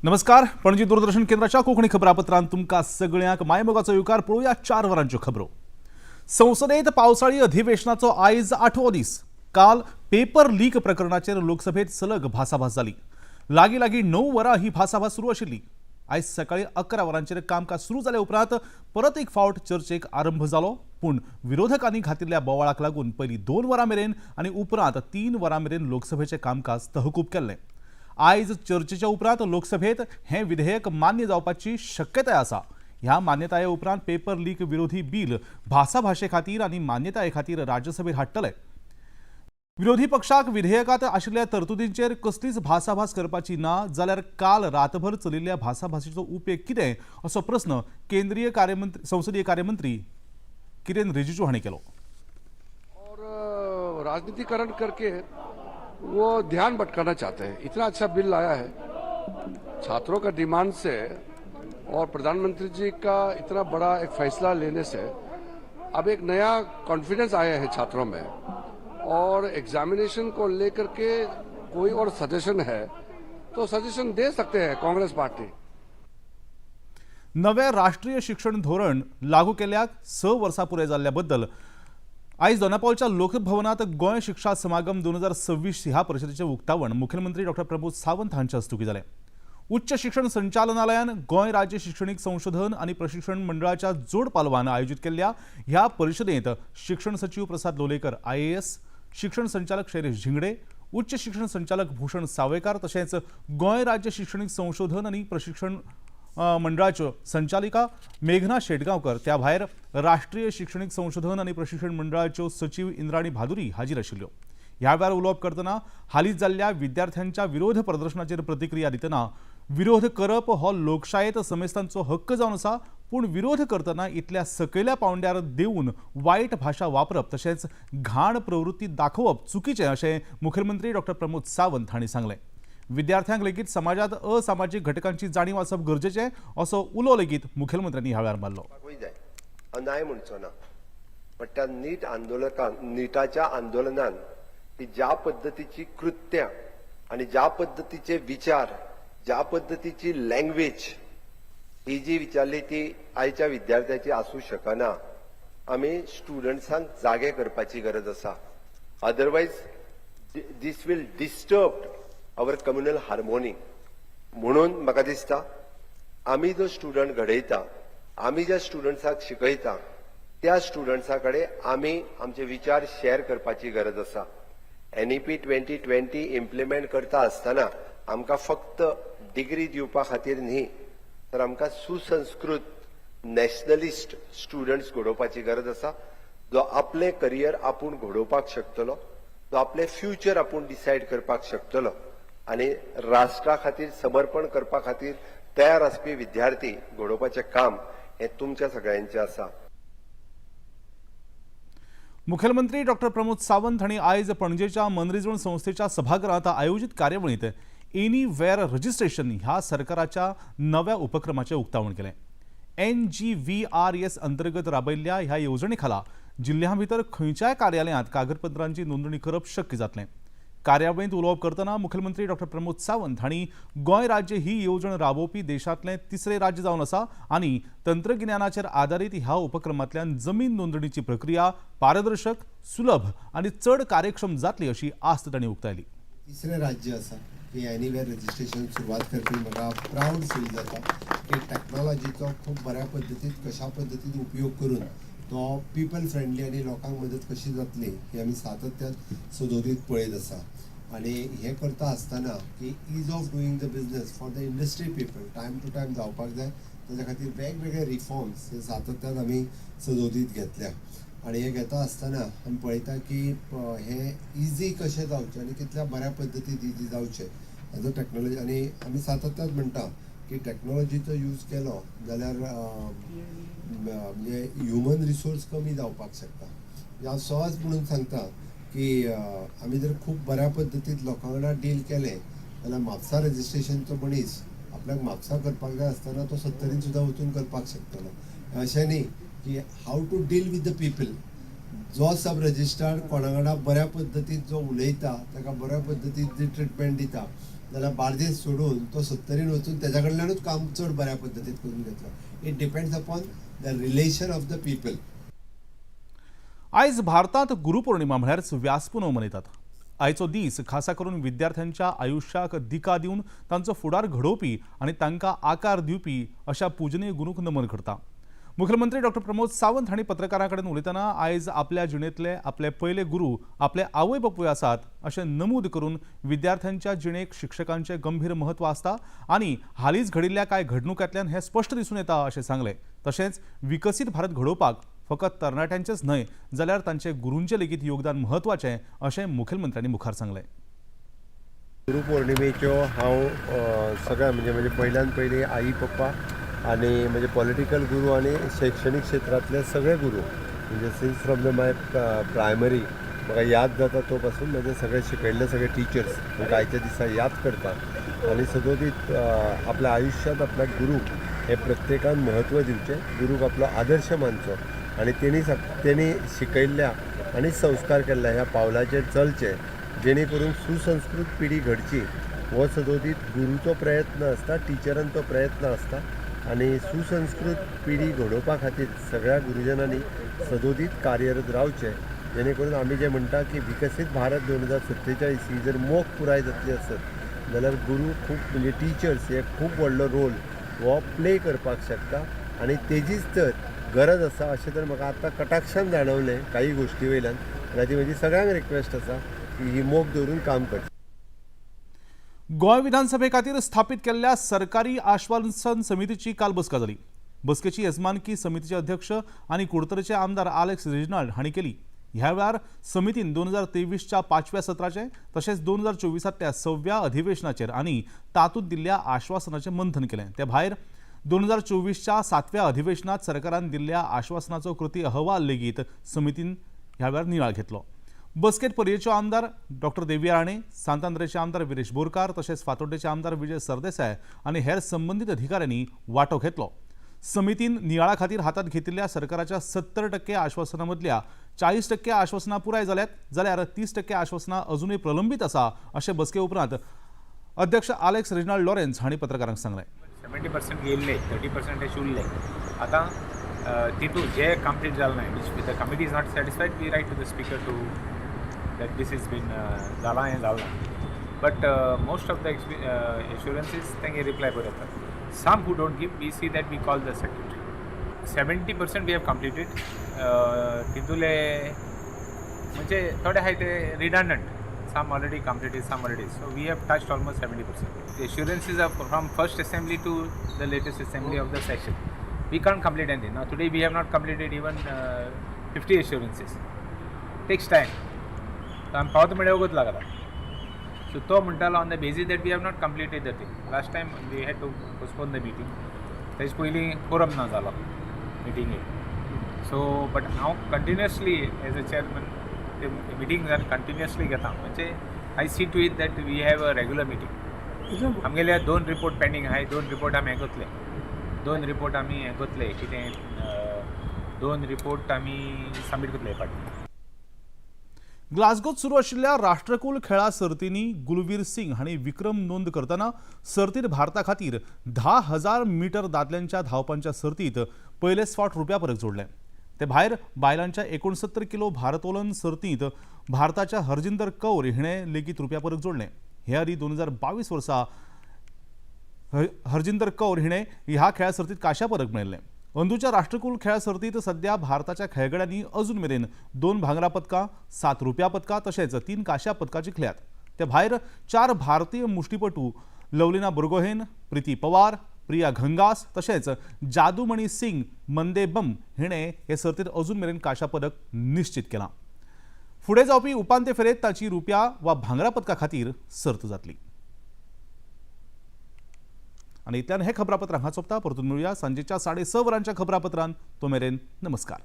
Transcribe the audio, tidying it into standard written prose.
नमस्कार, पणजी दूरदर्शन केंद्राच्या कोंकणी खबरापत्रांत तुमकां सगळ्यांक मायमोगाचो येवकार. पळोवया 4 वरांच्यो खबरो. संसदेत पावसाळी अधिवेशनाचो आयज आठवो दीस. काल पेपर लीक प्रकरणाचेर लोकसभेत सलग भासाभास जाली. लागीं लागीं 9 वरां ही भासाभास सुरू आशिल्ली. आयज सकाळी 11 वरांचेर कामकाज सुरू जाले उपरांत परत एक फावट चर्चेक आरंभ जालो. पूण विरोधकांनी घातिल्ल्या बोवाळाक लागून पयलीं 2 वरां मेरेन आनी उपरांत 3 वरां मेरेन लोकसभेचें कामकाज तहकूब केल्लें. आयज चर्चेच्या उपरांत लोकसभेत हें विधेयक मान्य जावपाची शक्यताय आसा. ह्या मान्यताये उपरांत पेपर लीक विरोधी बील भासाभाशे खातीर आनी मान्यताये खातीर राज्यसभेत हाडटले. विरोधी पक्षाक विधेयकात आशिल्ल्या तरतुदींचेर कसलीच भासाभास करपाची ना जाल्यार काल रातभर चलिल्ल्या भासाभासेचो उपेग कितें, असो प्रस्न केंद्रीय कार्यमंत्री संसदीय कार्यमंत्री किरेन रिजिजू हांणी केलो. और राजनीतिकरण करके वो ध्यान भटकाना चाहते हैं. इतना अच्छा बिल लाया है छात्रों का डिमांड से और प्रधानमंत्री जी का इतना बड़ा एक फैसला लेने से अब एक नया कॉन्फिडेंस आया है छात्रों में. और एग्जामिनेशन को लेकर के कोई और सजेशन है तो सजेशन दे सकते हैं कांग्रेस पार्टी. नवें राष्ट्रीय शिक्षण धोरण लागू केल्ल्याक 6 वर्सां पुराय जाल्ल्या बद्दल आयज दोनापावलच्या लोकभवनात गोंय शिक्षा समागम 2026 ह्या परिशदेचें उक्तावण मुख्यमंत्री डॉक्टर प्रमोद सावंत हांच्या हस्तुकीं जालें. उच्च शिक्षण संचालनालयान गोंय राज्य शिक्षणीक संशोधन आनी प्रशिक्षण मंडळाच्या जोड पालवान आयोजीत केल्ल्या ह्या परिशदेंत शिक्षण सचीव प्रसाद लोलयेकर आयएएस, शिक्षण संचालक शैलेश झिंगडे, उच्च शिक्षण संचालक भूषण सावयकार, तशेंच गोंय राज्य शिक्षणीक संशोधन आनी प्रशिक्षण मंडळाच्यो संचालिका मेघना शेटगांवकर, त्या भायर राष्ट्रीय शिक्षणीक संशोधन आनी प्रशिक्षण मंडळाच्यो सचीव इंद्राणी भादुरी हाजीर आशिल्ल्यो. ह्या वेळार उलोवप करतना हालींच जाल्ल्या विद्यार्थ्यांच्या विरोध प्रदर्शनाचेर प्रतिक्रिया दितना विरोध करप हो लोकशायेत समेस्तांचो हक्क जावन आसा, पूण विरोध करतना इतल्या सकयल्या पावंड्यार देंवून वायट भाशा वापरप तशेंच घाण प्रवृत्ती दाखोवप चुकीचें, अशें मुखेलमंत्री डॉक्टर प्रमोद सावंत हांणी सांगलें. विद्यार्थ्यांक लेगीत समाजात असामाजीक घटकांची जाणीव आसप गरजेचें, असो उलो लेगीत मुखेलमंत्र्यांनी ह्या वेळार मारलो. करपाकूय जाय, हांव नाय म्हणचो ना. पण त्या नीट आंदोलकान, निटाच्या आंदोलनान की ज्या पद्दतीची कृत्यां आणि ज्या पद्दतीचे विचार, ज्या पद्दतीची लँग्वेज ही जी विचारली, ती आयच्या विद्यार्थ्याची आसूं शकना. आमी स्टुडंट्सांक जागे करपाची गरज आसा, otherwise this will disturb our communal harmony. म्हणून म्हाका दिसता, आमी जो स्टुडंट घडयता, आमी ज्या स्टुडंट्साक शिकयता, त्या स्टुडंट्सा कडेन आमी आमचे विचार शेअर करपाची गरज आसा. एनईपी 2020 इम्प्लिमेंट करता आसतना आमकां फक्त डिग्री दिवपा खातीर न्ही, तर आमकां सुसंस्कृत नॅशनलिस्ट स्टुडंट्स घडोवपाची गरज आसा, जो आपलें करियर आपूण घडोवपाक शकतलो, जो आपलें फ्युचर आपूण डिसायड करपाक शकतलो आनी राष्ट्रा खातीर समर्पण करपा खातीर तयार आसपी विद्यार्थी घडोवपाचें काम हें तुमच्या सगळ्यांचें आसा. मुखेलमंत्री डॉक्टर प्रमोद सावंत हांणी आयज पणजेच्या मनरिजवण संस्थेच्या सभाघरांत आयोजीत कार्यावळींत एनी वेअर रजिस्ट्रेशन ह्या सरकाराच्या नव्या उपक्रमाचें उक्तावण केलें. एनजीव्हीआरएस अंतर्गत राबयल्ल्या ह्या येवजणे खाला जिल्ह्या भितर खंयच्याय कार्यालयांत कागदपत्रांची नोंदणी करप शक्य जातलें. कार्यावळींत उलोवप करतना मुखेलमंत्री डॉक्टर प्रमोद सावंत हांणी गोंय राज्य ही येवजण राबोवपी देशांतलें तिसरें राज्य जावन आसा आनी तंत्रगिन्यानाचेर आदारीत ह्या उपक्रमांतल्यान जमीन नोंदणीची प्रक्रिया पारदर्शक, सुलभ आनी चड कार्यक्षम जातली, अशी आस्त तांणी उक्तायली. तिसरें राज्य आसा की एनिवेअर रजिस्ट्रेशन सुरवात करपी. म्हाका प्रावड फील जाता की टॅक्नॉलॉजीचो खूब बऱ्या पद्दतीन, कशा पद्दतीन उपयोग करून तो पिपल फ्रेंडली आनी लोकांक मदत कशी जातली ही आमी सातत्यान सदोदीत पळयत आसा. आनी हें करता आसतना की ease of doing the business for the industry people time to time जावपाक जाय, ताच्या खातीर वेगवेगळे रिफॉर्म्स हे सातत्यान आमी सदोदीत घेतल्या. आनी हे घेता आसतना आमी पळयता की हे इजी कशें जावचें आनी कितल्या बऱ्या पद्दतीन इजी जावचें हाजो टॅक्नॉलॉजी. आनी आमी सातत्यान म्हणटा की टॅक्नॉलॉजीचो यूज केलो जाल्यार म्हणजे ह्युमन रिसोर्स कमी जावपाक शकता. म्हणजे हांव सहज म्हणून सांगता की आमी जर खूब बऱ्या पद्दतीन लोकां वांगडा डील केलें जाल्यार म्हापसा रजिस्ट्रेशनचो मनीस आपल्याक म्हापसा करपाक जाय आसतना तो सत्तरीन सुद्दां वचून करपाक शकतलो. अशें न्ही की how to deal with the people, जो सब रजिस्ट्रार कोणा वांगडा बऱ्या पद्दतीन जो उलयता, ताका बऱ्या पद्दतीन जी ट्रिटमेंट दिता. जाल्यार बार्देस सोडून तो सत्तरीन वचून तेज्या कडल्यानूच काम चड बऱ्या पद्दतीन करून घेतलो. It depends upon the relation of the people. आयज भारतांत गुरुपौर्णिमा म्हळ्यारच व्यासपुनव मनयतात. आयचो दीस खासा करून विद्यार्थ्यांच्या आयुश्याक दिका दिवन तांचो फुडार घडोवपी आनी तांकां आकार दिवपी अशा पुजनीय गुरूंक नमन करता. मुख्यमंत्री डॉक्टर प्रमोद सावंत हांणी पत्रकारां कडेन उलयतना आयज आपल्या जिणेंतले आपले पयले गुरू आपले आवय बापूय आसात अशें नमूद करून विद्यार्थ्यांच्या जिणेक शिक्षकांचें गंभीर म्हत्व आसता आनी हालींच घडिल्ल्या कांय घडणुकांतल्यान हें स्पश्ट दिसून येता अशें सांगलें. तशेंच विकसीत भारत घडोवपाक फकत तरणाट्यांचेच न्हय जाल्यार तांचे गुरूंचें लेगीत योगदान म्हत्वाचें अशें मुखेलमंत्र्यांनी मुखार सांगलें. गुरुपौर्णिमेच्यो हांव सगळ्या म्हणजे म्हजे पयल्यान पयलीं आई पप्पा आनी म्हजे पॉलिटिकल गुरू आनी शैक्षणीक क्षेत्रांतले सगळे गुरू, म्हणजे since from the my primary म्हाका याद जाता तो पासून म्हजे सगळे शिकयल्ले सगळे टिचर्स म्हाका आयच्या दिसा याद करता. आनी सदोदीत आपल्या आयुश्यांत आपल्या गुरूक हे प्रत्येकान म्हत्व दिवचें, गुरूक आपलो आदर्श मानचो आनी तेणी शिकयल्ल्या आनी संस्कार केल्ल्या ह्या पावलाचेर चलचें, जेणे करून सुसंस्कृत पिढी घडची. हो सदोदीत गुरूचो प्रयत्न आसता, टिचरांचो प्रयत्न आसता आनी सुसंस्कृत पिढी घडोवपा खातीर सगळ्या गुरुजनांनी सदोदीत कार्यरत रावचें, जेणे करून आमी जें म्हणटा की विकसीत भारत 2047 ही जर मोख पुराय जातली आसत जाल्यार गुरू खूब म्हणजे टिचर्स हे खूब व्हडलो रोल हो प्ले करपाक शकता आनी तेजीच तर गरज आसा अशें तर म्हाका आतां कटाक्षान जाणवलें काही गोश्टी वयल्यान. आनी ती म्हजी सगळ्यांक रिक्वेस्ट आसा की ही मोख दवरून काम करची. गोंय विधानसभे खातीर स्थापीत केल्ल्या सरकारी आश्वासन समितीची काल बसका जाली. बसकेची येजमानकी समितीचे अध्यक्ष आनी कुडतरेचे आमदार आलेक्स रेजिनाल्ड हांणी केली. ह्या वेळार समितीन 2023च्या पांचव्या सत्राचें तशेंच 2024तल्या सव्या अधिवेशनाचेर आनी तातूंत दिल्ल्या आश्वासनाचें मंथन केलें. ते भायर 2024च्या सातव्या अधिवेशनात सरकारान दिल्ल्या आश्वासनाचो कृती अहवाल लेगीत समितीन ह्या वेळार नियाळ घेतलो. बसकेत पर्येच्यो आमदार डॉक्टर देवी राणे, सांतांद्रेचे आमदार विरेश बोरकार तशेंच फातोड्डेचे आमदार विजय सरदेसाय आनी हेर संबंदीत अधिकाऱ्यांनी वांटो घेतलो. समितीन नियाळा खातीर हातांत घेतिल्ल्या सरकाराच्या 70% आश्वासनां मदल्या 40% आश्वासनां पुराय जाल्यात जाल्यार 30% आश्वासनां अजुनूय प्रलंबीत आसा अशें बसके उपरांत अध्यक्ष आलेक्स रेजिनाल्ड लॉरेन्स हांणी पत्रकारांक सांगलें. 70% गेल्ले, 30% अशें उरले. आतां तितून जे कंप्लीट जालें ना, which the committee is not satisfied, we write to the speaker to that this is been जालां हें जालें ना. But most of the assurances तेंगे रिप्लाय बरो येता. Some who don't give, we see that we call the secretary. 70% we have completed. तितूले म्हणजे थोडे आहाय ते redundant, some already completed, some already. So we have touched almost 70%. The assurances are from first assembly to the latest assembly of the session. We can't complete anything. Now today we have not completed even 50 assurances. Takes time. So आमी पावता म्हळ्यार वगत लागता. So तो म्हणटालो on the basis that we have not completed the thing. Last time we had to postpone the meeting. तेजे पयलीं quorum ना जालो मिटिंगेक. सो बट हांव कंटिन्युअसली एज अ चेअरमॅन ते मिटींग कंटिन्युअसली घेता. म्हणजे I see to it that we have a regular meeting. आमगेले 2 report pending आहाय. 2 रिपोर्ट आमी हें करतले, 2 रिपोर्ट आमी हें करतले कितें 2 रिपोर्ट आमी सबमीट करतले फाटीं. ग्लासगोत सुरू आशिल्ल्या राष्ट्रकुल खेळां सर्तींनी गुलवीर सिंग हांणी विक्रम नोंद करतना सर्तीत भारता खातीर 10,000 मीटर दादल्यांच्या धांवपांच्या सर्तीत पयलेच फावट रुप्या पदक जोडलें. ते भायर बायलांच्या 69 किलो भारतोलन सर्तींत भारताच्या हरजिंदर कौर हिणें लेगीत रुप्या पदक जोडलें. हे आदीं 2022 वर्सा हरजिंदर कौर हिणें ह्या खेळा सर्तीत कांश्या पदक मेळिल्लें. अंदूच्या राष्ट्रकुल खेळा सर्तीत सध्या भारताच्या खेळगड्यांनी अजून मेरेन 2 भांगरा पदकां, 7 रुप्या पदकां तशेंच 3 कांश्या पदकां जिखल्यात. ते भायर 4 भारतीय मुष्टीपटू लवलिना बोरगोहेन, प्रिती पवार, प्रिया घंगास तशेंच जादूमणी सिंग मंदेबम हिणें हे सर्तीत अजून मेरेन कांश्या पदक निश्चित केलां. फुडें जावपी उपांत्य फेरयेंत ताची रुप्या वा भांगरा पदका खातीर सर्त जातली. आनी इतल्यान हें खबरापत्र हांगा सोंपता. परतून मेळुया सांजेच्या 6:30 वरांच्या खबरापत्रान. तो मेरेन नमस्कार.